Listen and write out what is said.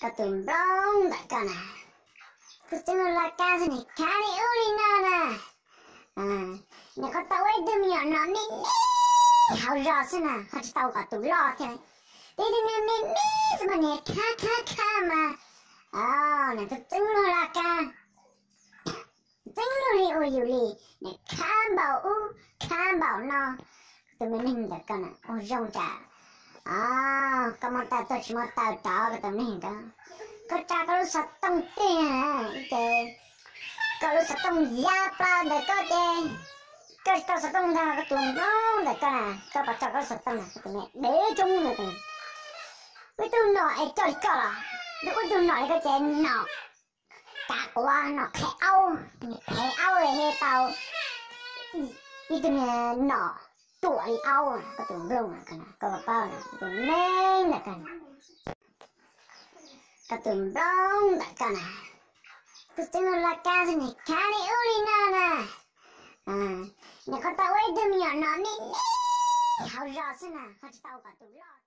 Koj tus nplooj ntawm koj na, tus txeeb lub laj kab xwb nim khav li ub li no na. Nim qhuav tau ua ib tug me nyuam nom me me hauv zos xwb na, ho tsis tau kom tus loj thiab. Tib tug me me xwb mas nim khav khav khav mas, nim tus txeeb lub laj kab txeeb luag li ua yus li, nim khav npaum ub khav npaum no. Tus me neeg ntawm koj na ua zoo tsam koj muab taw tuaj tsis muab taw rov koj tus neeg ntawd. Koj tsa koj lub xov tooj tiag ces koj lub xov tooj ya plaws ntawm koj ces koj tsis tau xov tooj ntag. Koj tus nplooj ntawm koj na, koj puas tso koj lub xov tooj na, koj tus me dev coob ntawm koj. Ua ib tug nom es coj li koj los, ua ib tug nom li koj ces nom kav quav, nom qhev aub, nim qhev aub li thiaj tau ib tug me nom ruam li aub. Koj tus nplooj, koj puas paub, tus neeg ntawm koj, koj tus nplooj ntawm koj na, tus txeeb lub laj kab xwb nim khav li ub li no na. Nim qhuav tau ua ib tug me nyuam nom me me hauv zos xwb na, ho tsis tau kom tus loj.